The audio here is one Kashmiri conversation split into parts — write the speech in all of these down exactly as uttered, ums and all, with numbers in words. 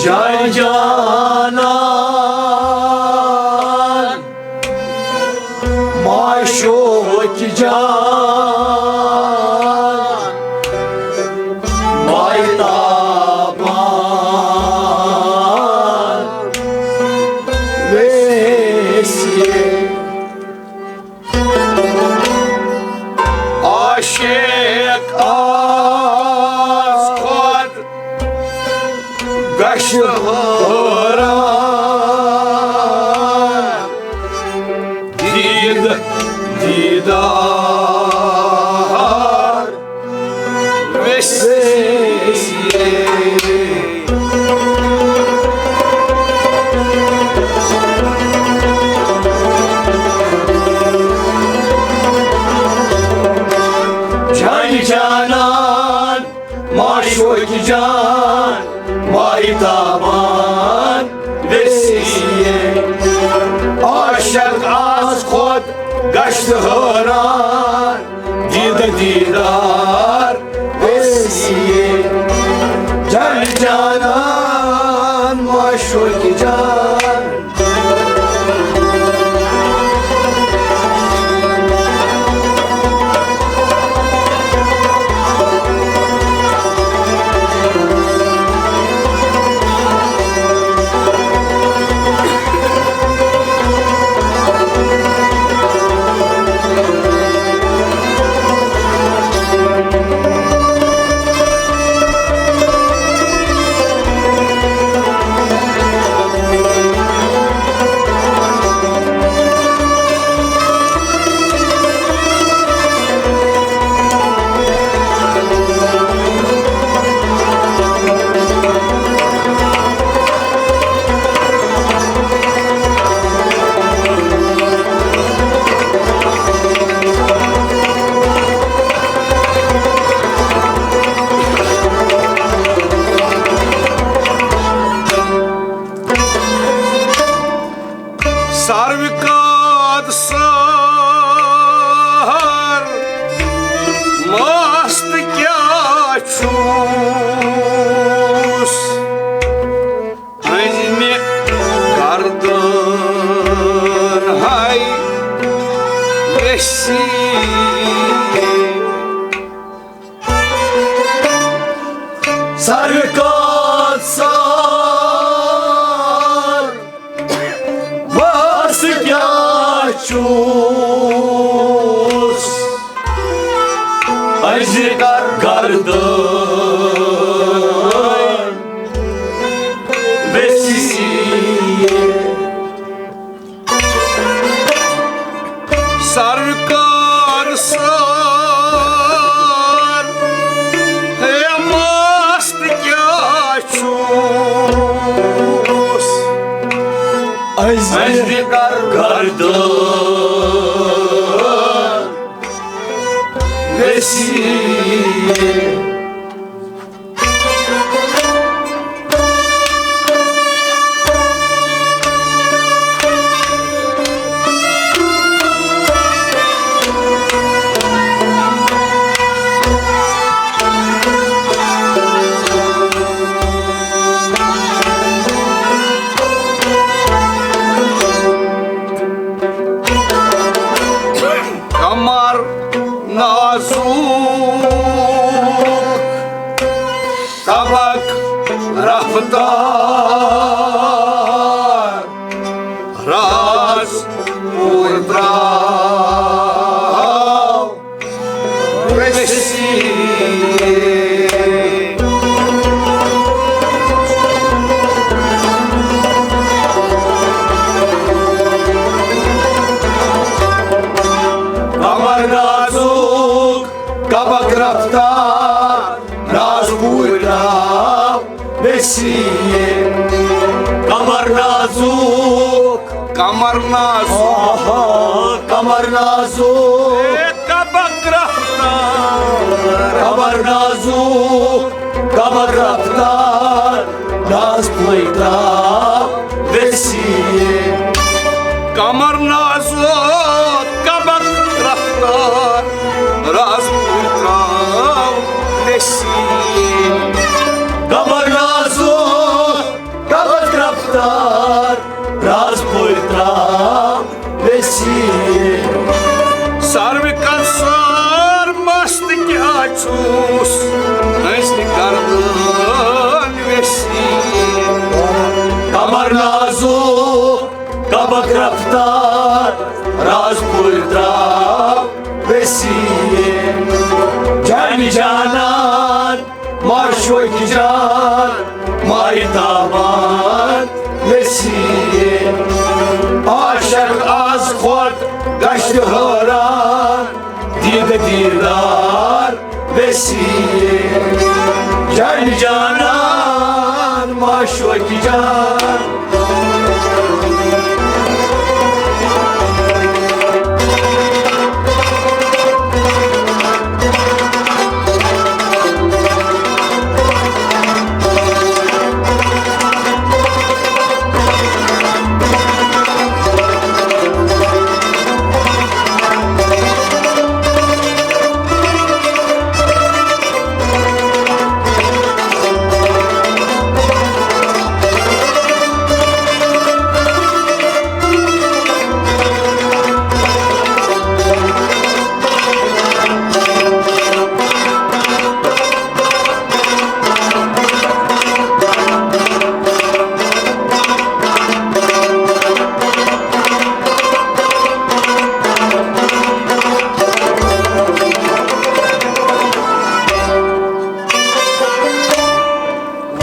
جان جانان، معشوق جان، مایتابان، ویسیے۔ عاشق آز کھۄتہٕ گژھِ حٲران، دید دیدار ویسے۔ جان جانان، معشوق جان، مایتابان ویسیے۔ عاشق آز کھۄتہٕ گژھِ حٲران، دید دیدار ویسیے۔ جان جانان، معشوق جان۔ ساروی کھۄتہٕ سہر مست کیٛاہ چھُس، أنۍ مےٚ گردن ہاے ویسی۔ ساروی کھۄتہٕ سہر بس کیٛاہ چھُس، أزۍ کر گردن ویسی۔ سرکار سر، ہے مست کیٛاہ چھُس، أزۍ أزۍ کر گردن ویسی۔ کمر نازُک، کبک رفتار، راز پوٗر درٛاو ویسی۔ کمر نازُک، کبک رفتار، راز پوٗر درٛاو ویسی۔ کمر نازُک، کمر نازُک، آہا، کمر نازُک، اے کبک رفتار، کمر نازُک، کبک رفتار، راز پوٗر درٛاو ویسی۔ کمر نازُک، کبک رفتار، راز پوٗر درٛاو ویسی۔ کمر نازُک، رفتار، راز پوٗرۍ درٛاو وسیٖم۔ جانہِ جانان، معشوقہِ جان، ماہِ تابان وسیٖم۔ عاشق از کھۄتہٕ گژھِ حٲران، دیدٕ دیدار وسیٖم۔ جانہِ جانان، معشوقہِ جان۔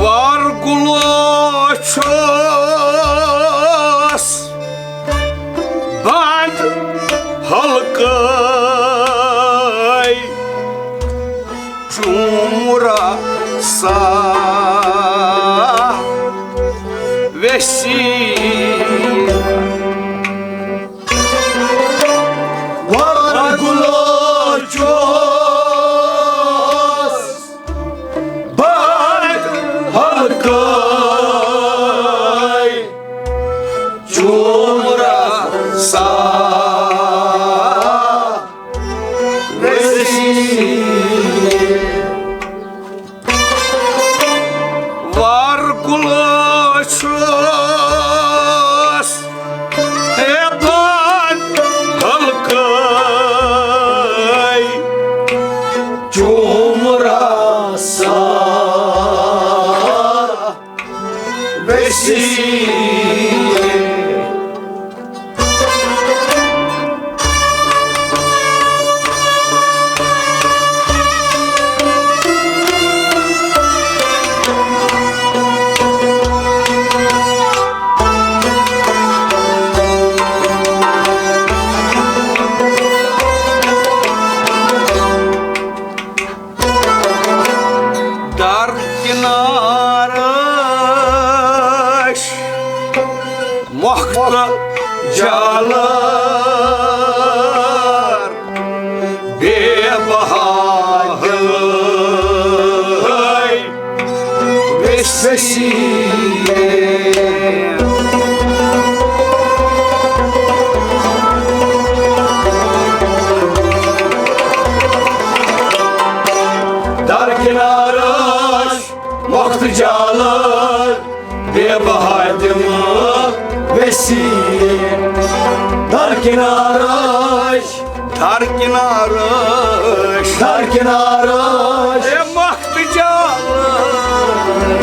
وار گُلو چھُس بنٛد حلقے چومرا سا ویسی۔ وار گُلو چھُس بنٛد حلقے چومرا سا ویسی۔ وار گُلو چھُس ہیٚتان حلقے چومرا سا ویسی۔ در کنارش مۄختہٕ جالار بے بہا ہے ویسی۔ در کنارش مۄختہٕ جالار بے بہا تِم ویسی۔ در کنارش، در کنارش، در کنارش اے مۄختہٕ جالار،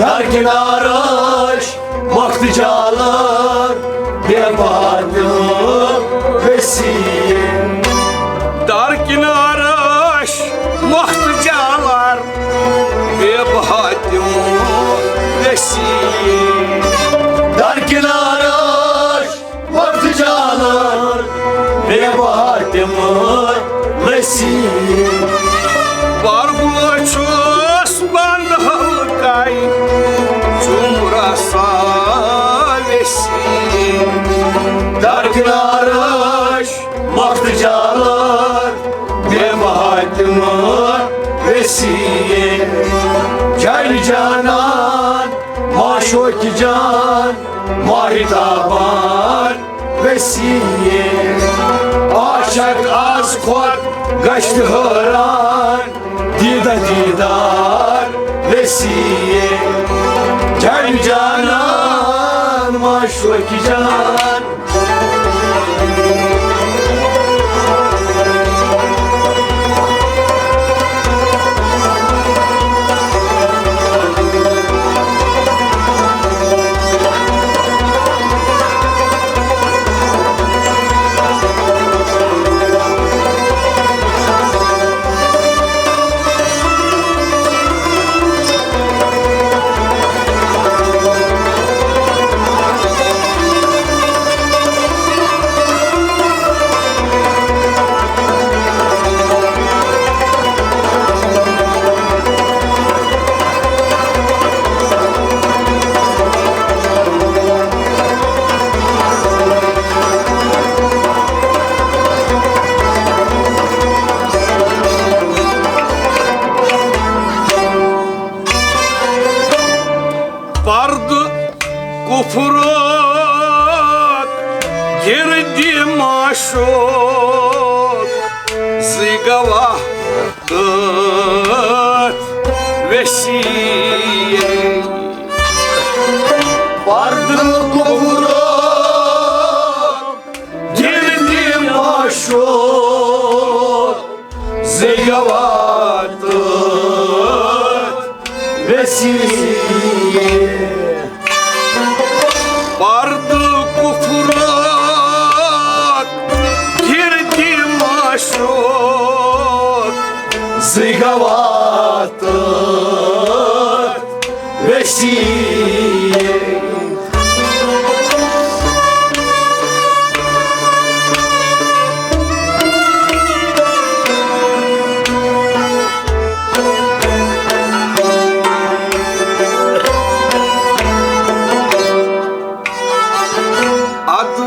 در کنارش مۄختہٕ جالار بے بہا تِم ویسی۔ در کنارش مۄختہٕ جالار بے بہا تِم ویسی۔ در کنارش مۄختہٕ جالار بے بہا تِم ویسی۔ وار گُلو چھُس بنٛد حلقے چومرا سا ویسی۔ در کنارش مۄختہٕ جالار بے بہا تِم ویسی۔ جانہِ جانان، معشوقہِ جان، ماہِ تابان ویسی۔ عاشق از کھۄتہٕ گژھِ حٲران، دیدہ دیدار ویسی۔ جانہِ جانان، معشوقہِ جان۔ کفرک گردِ معشوق زٕے گواہ تہٕ ویسی۔ پردٕ کفرک گردِ معشوق زٕے گواہ تہٕ ویسی۔ پردٕ کفرک گردِ معشوق زٕے گواہ تہٕ ویسی۔ ادٕ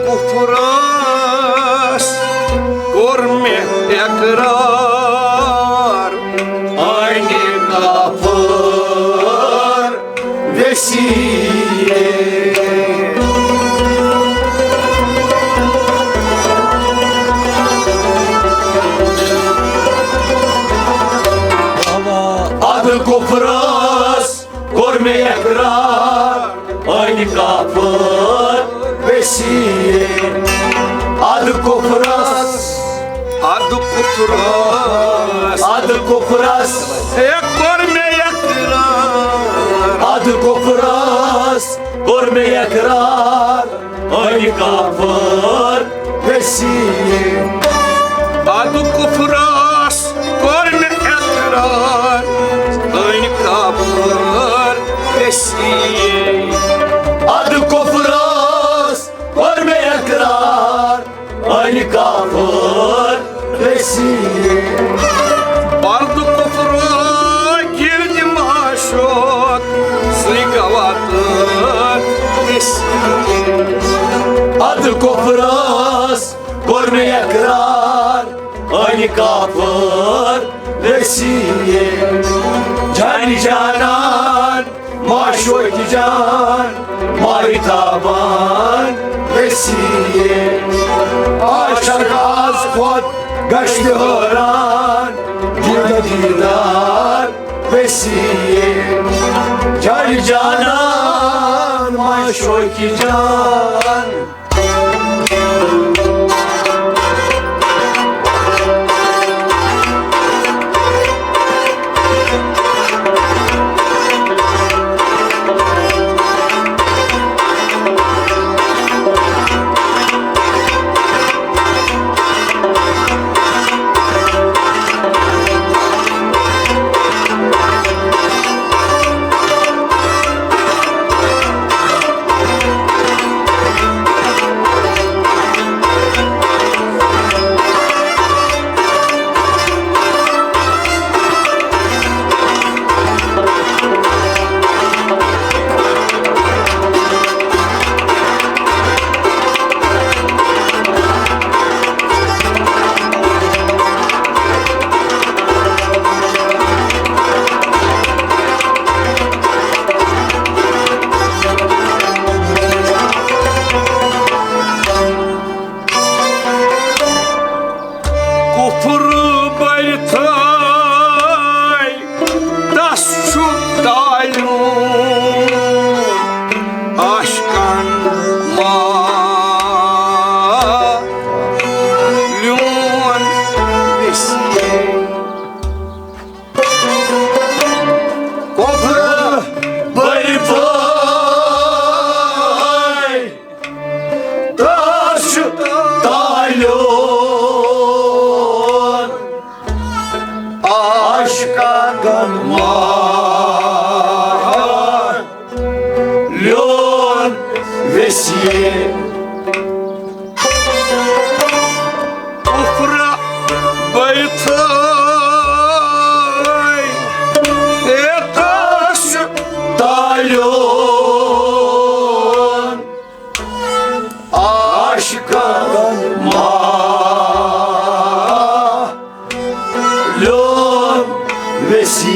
کفرس کوٚر مےٚ اقرار، عینِ کافر ویسی۔ ادٕ کفرس کوٚر مےٚ اقرار، عینِ کافر ویسی۔ ادٕ کفرس، ادٕ کفرس، ادٕ کفرس، ہے کوٚر مےٚ اقرار۔ ادٕ کفرس کوٚر مےٚ اقرار، عینِ کافر ویسی۔ ادٕ کفرس کوٚر مےٚ اقرار، عینِ کافر ویسی۔ ادٕ کفرس کوٚر مےٚ اقرار، عینِ کافر ویسی۔ پردٕ کفرک گردِ معشوق زٕے گواہ تہٕ ویسی۔ ادٕ کفرس کوٚر مےٚ اقرار، عینِ کافر ویسی۔ جانِ جانان معشوق جان مارِ تابان ویسی۔ عاشق از خود گژھِ حٲران، دیدہ دیدار ویسی۔ جانِ جانان معشوق جان۔ کفر بٔرتھٕے تس چھُ تعلیون عاشقن ما لیون ویسی۔ کفر بٔرتھٕے تس چھُ تعلیون عاشقن ما لیون ویسی۔ کفر بٔرتھٕے تس چھُ تعلیون عاشقن ما لیون ویسی۔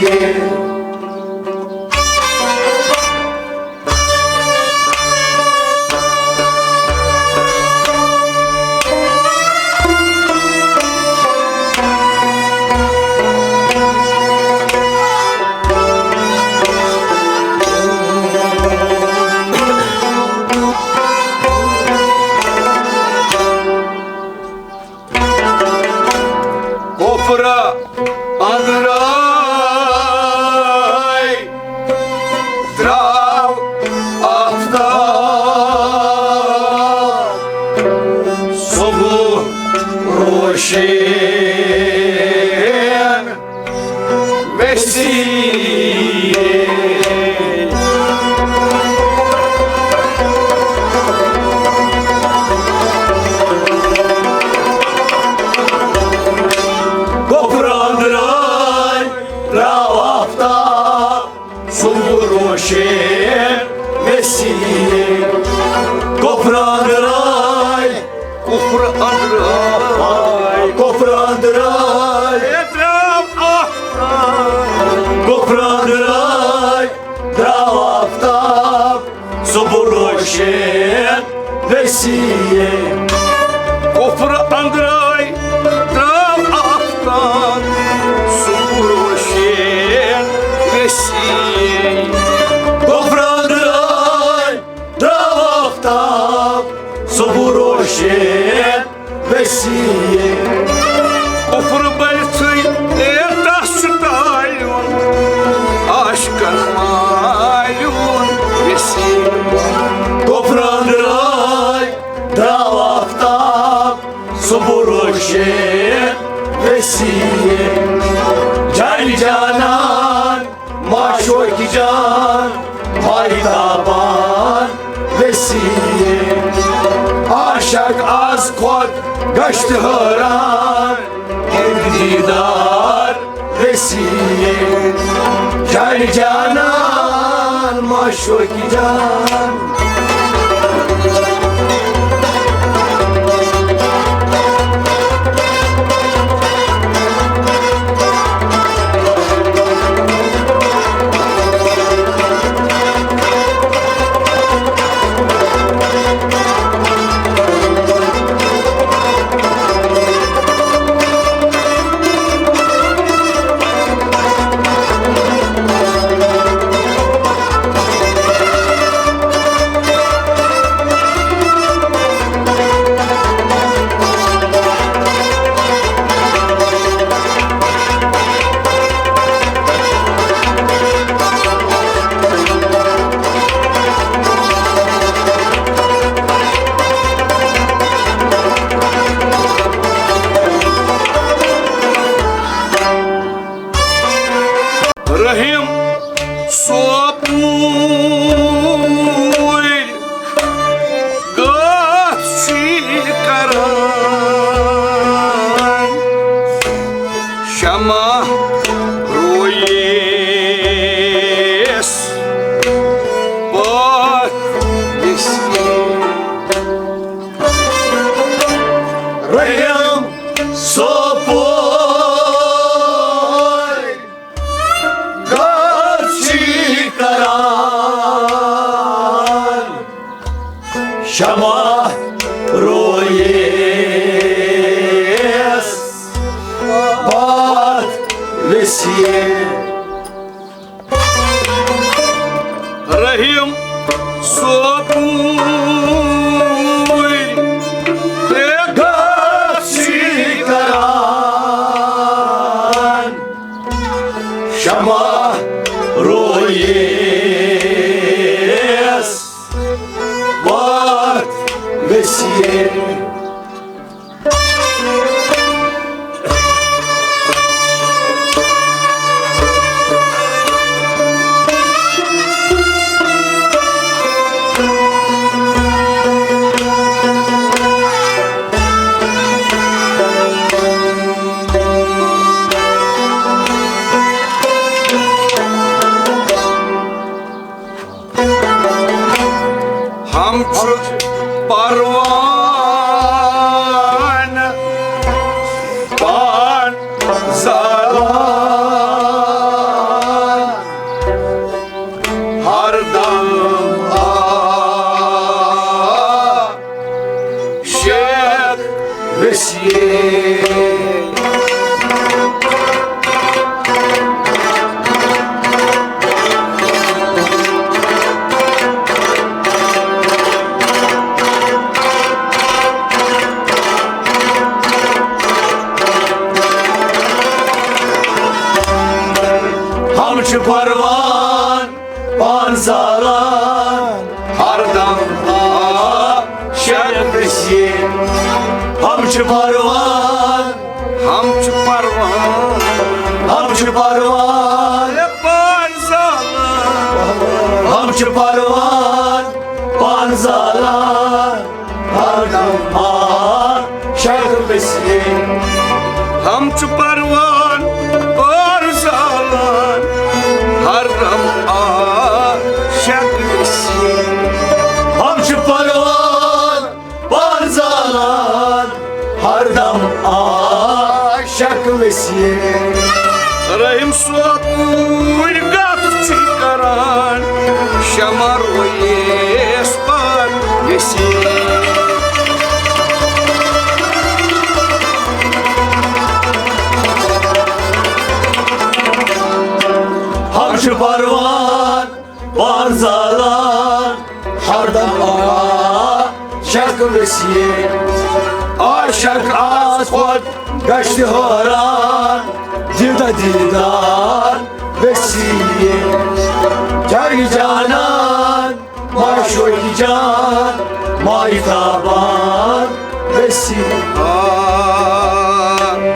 صبح روشن وسیع۔ کفر أنٛدرے درٛاو آفتاب، صبح روشن وسیع۔ کفر أنٛدرے، کفر أنٛدرے، کفر أنٛدرے درٛاو آفتاب، کفر أنٛدرے درٛاو آفتاب، صبح روشن وسیع۔ کفر أنٛدرے درٛاو آفتاب، صبح روشن وسیع۔ کفر أنٛدرے درٛاو آفتاب، صبح روشن وسیع۔ کفر بلتھٕے، اے، تس چھُ تالیُن، عاشقن مالیُن وسیع۔ کفر أنٛدرے درٛاو آفتاب، صبح روشن وسیع۔ جان جانان معشوق جان، پاے تابان وسیع۔ عاشق از خود گشت حیران، دیدار وسیع۔ جان جانان معشوق جان۔ رحیم سوپور گاسی کران شمع رویس پاتھ نسیم۔ رحیم سوپور گاسی کران شمع رویس پاتھ وسیع۔ رحیم سوپور گاسی کران شمع رویس پاتھ وسیع۔ ہم چھُ پروانہٕ پان زالان، ہر دم عاشق وسیع۔ عاشق وسیم۔ ہم چھِ پروان، ہم چھِ پروان، ہم چھِ پروان، پان زالان۔ ہم چھِ پروان، پان زالان، ہر دم عاشق وسیم۔ ہم چھِ پروان، پان زالان، ہر دم عاشق وسیم۔ ہم چھِ پروان، پان زالان، ہر دم عاشق وسیم۔ رحیم صٲب، وٕنۍ کَتھ چھِ کران، شمع رویس پان وسیم۔ ہم چھِ پروان، پان زالان، ہر دم عاشق وسیم۔ عاشق آز خود گژھِ حٲران، دیدہ دیدار وسیم۔ جان جانان، معشوق جان، مایتابان وسیم۔